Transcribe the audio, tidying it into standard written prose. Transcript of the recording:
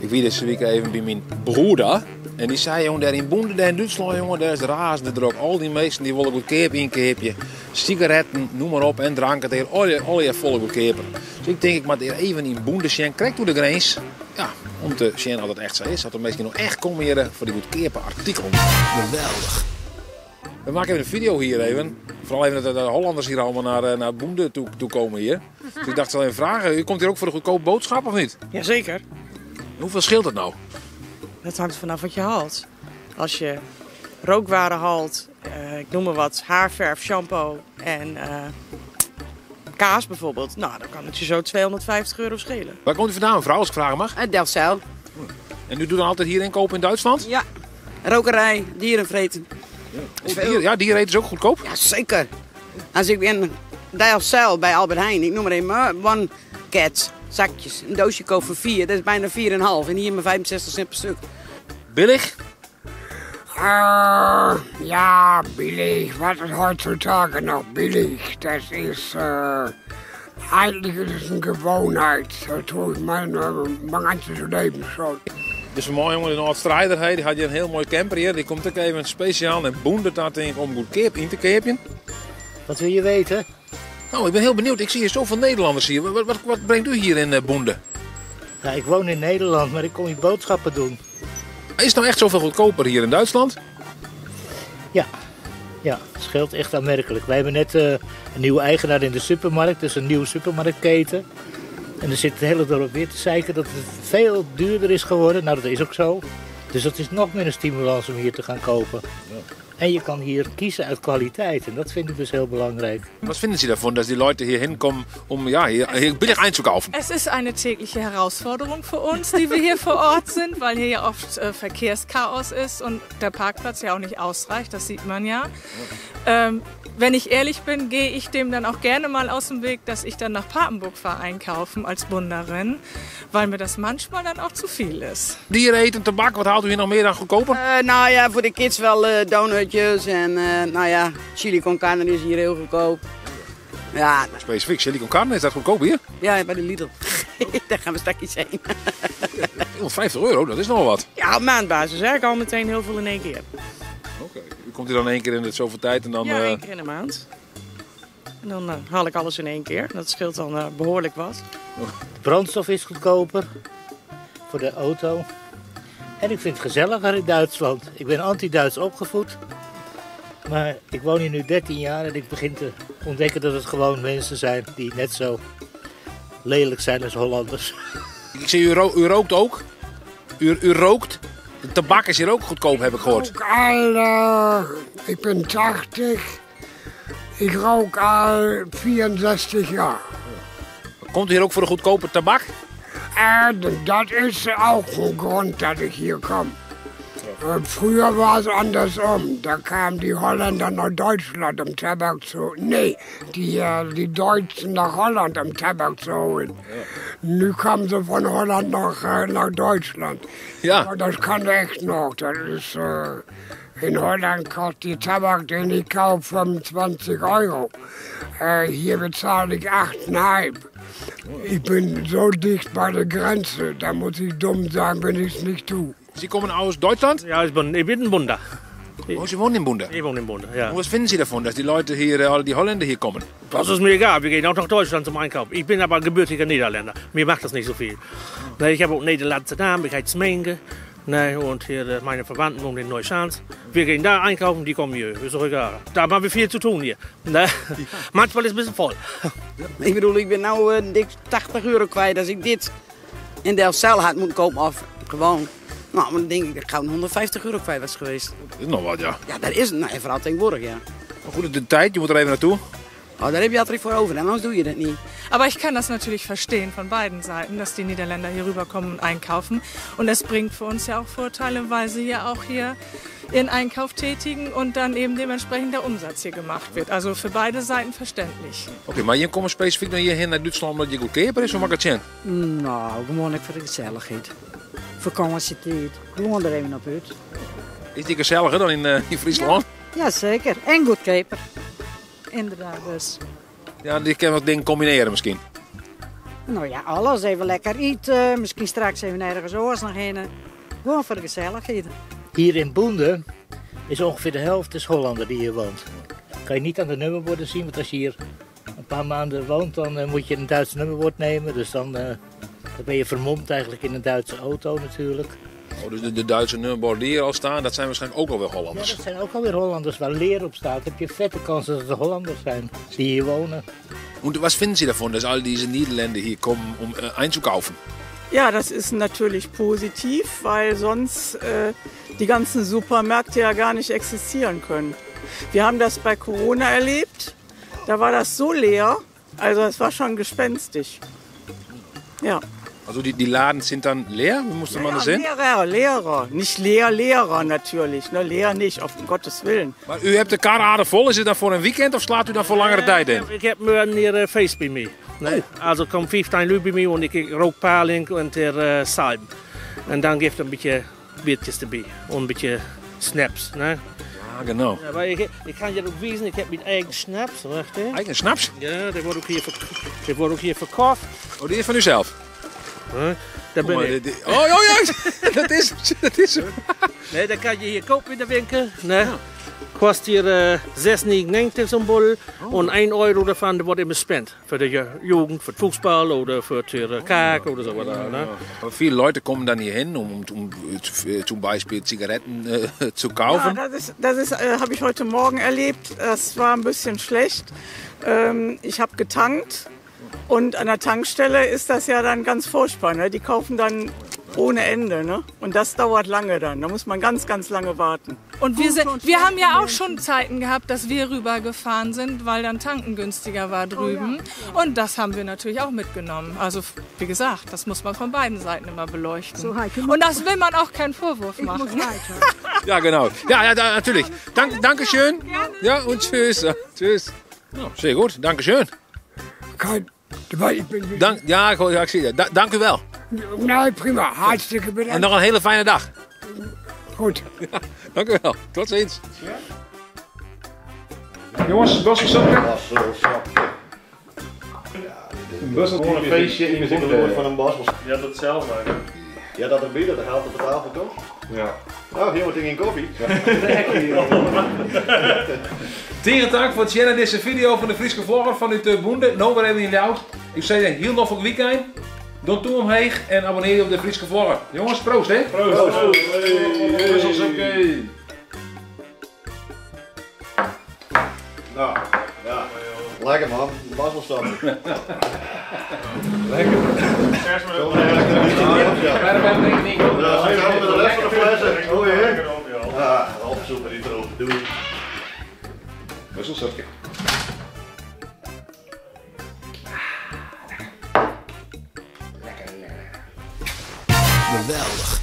Ik wie dizze wike even by myn broeder en dy sei, jong, dêr yn Bunde, dêr yn Dútslân, jonge, dêr is it razende drok. Al dy minsken dy wolle goedkeap ynkeapje. Sigaretten, noem mar op, en drank, it is allegear folle goedkeaper. Dus ik tink, ik moat even yn Bunde sjen, krekt oer de grins. Ja, om te sjen oft it echt sa is, oft de minsken no echt komme hjirre foar dy goedkeape artikelen. Geweldich. We maken even een video hier even. Vooral even dat de Hollanders hier allemaal naar Bunde toe komen hier. Dus ik dacht, ik zal even vragen. U komt hier ook voor de goedkope boodschap of niet? Jazeker. Hoeveel scheelt dat nou? Dat hangt vanaf wat je haalt. Als je rookwaren haalt, ik noem maar wat, haarverf, shampoo en kaas bijvoorbeeld. Nou, dan kan het je zo 250 euro schelen. Waar komt u vandaan, mevrouw, als ik vragen mag? Uit Delfzijl. En u doet dan altijd hier inkopen in Duitsland? Ja, rokerij, dierenvreten. Ja, dier, ja, diereneten is ook goedkoop? Ja, zeker. Als ik in Delfzijl bij Albert Heijn, ik noem maar even, one cat, zakjes, een doosje koop voor 4, dat is bijna 4,5 en hier maar 65 cent per stuk. Billig? Ja, billig. Was ist heutzutage noch billig? Das ist, eigentlich ist es eine Gewohnheit. Das tue ich mein ganzes Leben schon. Dus een mooi jongen, een oud strijder, hey, die had hier een heel mooi camper hier. Die komt ook even speciaal naar Bunde daar denk ik, om goedkoop in te kopen. Wat wil je weten? Nou, ik ben heel benieuwd. Ik zie hier zoveel Nederlanders hier. Wat brengt u hier in Bunde? Ja, ik woon in Nederland, maar ik kom hier boodschappen doen. Is het nou echt zoveel goedkoper hier in Duitsland? Ja, ja, het scheelt echt aanmerkelijk. Wij hebben net een nieuwe eigenaar in de supermarkt, dus een nieuwe supermarktketen. En er zit het hele dorp weer te zeiken dat het veel duurder is geworden. Nou, dat is ook zo. Dus dat is nog meer een stimulans om hier te gaan kopen. En je kan hier kiezen uit kwaliteit en dat vind ik dus heel belangrijk. Wat vinden Sie davon, dass die Leute hier hinkommen, um ja, hier billig einzukaufen? Es ist eine tägliche Herausforderung für uns, die wir hier vor Ort sind, weil hier ja oft Verkehrschaos ist und der Parkplatz ja auch nicht ausreicht, das sieht man ja. Wenn ich ehrlich bin, gehe ich dem dann auch gerne mal aus dem Weg, dass ich dann nach Papenburg fahre einkaufen als Bunderin, weil mir das manchmal dann auch zu viel ist. Diereneten, tabak, wat haalt u hier nog meer dan goedkoper? Nou ja, voor de kids wel donutjes en nou ja, chili con carne is hier heel goedkoop. Ja. Specifiek, chili con carne, is dat goedkoop hier? Ja, bij de Lidl. Daar gaan we straks heen. 150 euro, dat is nogal wat. Ja, op maandbasis, hè. Ik haal meteen heel veel in één keer. Oké. U komt hier dan één keer in de zoveel tijd en dan, Ja, één keer in de maand. En dan haal ik alles in één keer. Dat scheelt dan behoorlijk wat. De brandstof is goedkoper voor de auto. En ik vind het gezelliger in Duitsland. Ik ben anti-Duits opgevoed. Maar ik woon hier nu 13 jaar en ik begin te ontdekken dat het gewoon mensen zijn die net zo lelijk zijn als Hollanders. Ik zie, u rookt ook. U rookt. De tabak is hier ook goedkoop, heb ik gehoord. Ik rook al, ik ben 80. Ik rook al 64 jaar. Komt u hier ook voor de goedkope tabak? Dat is ook een grond dat ik hier kom. Früher war es andersom. Da kamen die Holländer nach Deutschland, um Tabak zu... Nee, die Deutschen nach Holland, um Tabak zu holen. Nu kommen sie von Holland nach Deutschland. Aber das kann echt noch. Das ist, in Holland kostet die Tabak, den ich kaufe, 25 Euro. Hier bezahle ich 8,5. Ich bin so dicht bei der Grenze, da muss ich dumm sein, wenn ich's nicht tue. Sie kommen aus Deutschland? Ja, ich bin in Bunde. Oh, Sie wohnen in Bunde? Ich wohne in Bunde, ja. Und was finden Sie davon, dass die Leute hier, alle die Holländer hier kommen? Das ist mir egal, wir gehen auch nach Deutschland zum Einkaufen. Ich bin aber gebürtiger Niederländer, mir macht das nicht so viel. Nee, ich habe auch Nederlandse Namen, ich heiße Smenge. Nee, und hier meine Verwandten wohnen in Neuschanz. Wir gehen da einkaufen, die kommen hier, ist doch egal. Da haben wir viel zu tun hier. Nee. Manchmal ist es ein bisschen voll. Ik bedoel, ik ben nou dik 80 euro kwijt als ik dit in Delfzijl had moeten kopen of gewoon. Nou, dan denk ik dat ik gauw 150 euro kwijt was geweest. Dat is nog wat, ja. Ja, dat is het. Nou, vooral tegenwoordig, ja. Maar goed, de tijd, je moet er even naartoe. Oh, daar heb je altijd voor over, anders doe je dat niet. Aber ich kann das natürlich verstehen von beiden Seiten, dass die Niederländer hier rüberkommen und einkaufen. Und es bringt für uns ja auch Vorteile, weil sie ja auch hier ihren Einkauf tätigen und dann eben dementsprechend der Umsatz hier gemacht wird. Also für beide Seiten verständlich. Oké, maar je komt specifiek naar hierheen naar Duitsland omdat je goedkoper is, of mag ik het zien? Nou, gewoon voor de gezelligheid. Vakantietijd, gewoon er even op uit. Is die gezelliger dan in Friesland? Ja, ja, zeker. En goedkoper. Inderdaad dus. Ja, die kan wat dingen combineren misschien. Nou ja, alles. Even lekker iten. Misschien straks even ergens oars nog heen. Gewoon voor de gezelligheid. Hier in Boende is ongeveer de helft is Hollander die hier woont. Kan je niet aan de nummerborden zien, want als je hier een paar maanden woont, dan moet je een Duits nummerbord nemen. Dus dan ben je vermomd eigenlijk in een Duitse auto natuurlijk. Oh, dus de Duitse nummerborden die hier al staan, dat zijn waarschijnlijk ook alweer Hollanders. Ja, dat zijn ook alweer Hollanders. Waar leer op staat, heb je vette kans dat het de Hollanders zijn die hier wonen. Und was finden Sie davon, dass all diese Niederländer hier kommen, um einzukaufen? Ja, das ist natürlich positiv, weil sonst die ganzen Supermärkte ja gar nicht existieren können. Wir haben das bei Corona erlebt, da war das so leer, also es war schon gespenstisch. Ja. Also die Laden sind dann leer? Wie musste man das sehen? Leerer, leerer. Nicht leer, leerer natürlich. Ne, leer nicht, auf Gottes Willen. Maar u hebt de kar aardig vol. Is het dan voor een weekend of slaat u dan voor langere tijd in? Ik heb morgen hier een feest bij mij. Ne? Also kommen 15 Leute bij mij und ik rook paling en der Salm. En dan geeft een beetje biertjes erbij und een beetje snaps. Ne? Ja, genau. Ja, maar ik kan je ook wijzen, ik heb mijn eigen snaps. Wacht, hè. Eigen snaps? Ja, die wordt ook hier, die wordt ook hier verkocht. Oh, die is van uzelf? Huh? Daar ben Oh, maar ik. oh, oh, ja, dat is hem, dat is hem. Nee, dat kan je hier kopen in de winkel. Ne? Kost hier 6,99 zo'n bol. En 1 euro daarvan wordt immer spend. Voor de jugend, voor het voetbal oder voor het kaak oder so. Ne? Aber viele Leute kommen dann hier hin, um zum Beispiel Zigaretten zu kaufen. Ja, das ist, habe ich heute Morgen erlebt. Das war ein bisschen schlecht. Ich habe getankt und an der Tankstelle ist das ja dann ganz furchtbar. Ne? Die kaufen dann ohne Ende. Ne? Und das dauert lange dann. Da muss man ganz, ganz lange warten. Und wir haben ja auch schon Zeiten gehabt, dass wir rübergefahren sind, weil dann Tanken günstiger war drüben. Und das haben wir natürlich auch mitgenommen. Also wie gesagt, das muss man von beiden Seiten immer beleuchten. So, Heike, Und das will man auch keinen Vorwurf Ik machen. moet weiter. Ja, genau. Ja, ja, natürlich. Dankeschön. Ja, und tschüss. Tschüss. Nou, zeer goed. Dankeschön. Kein, weil ik ben, Dank, ja, ik zie het. Dank u wel. Nee, prima. Hartstikke bedankt. En nog een hele fijne dag. Goed. Ja, dank u wel. Tot ziens. Jongens, Busselsapje. Bussel, gewoon een feestje in de Gewoon van een Basel. Je had het zelf eigenlijk. Ja, dat erbij, dat haalt op de tafel toch? Ja. Oh, hier wordt in koffie. Tegen dank voor het zien in deze video van de Friese Vlogger vanuit de Boende. Nou weer even in Ljouwert. Ik zeg een heel nog weekend. Doe toe omheen en abonneer je op de Friese Vlogger. Jongens, proost hè? Proost. Proost. Oké. Nou, ja. Lekker man, Baselsapje. Lekker. Zo eigenlijk een beetje ja. Ja, zo met de rest van de flessen. Mooi hè? Ja, half super die erop. Doei. Busselsapje. Geweldig.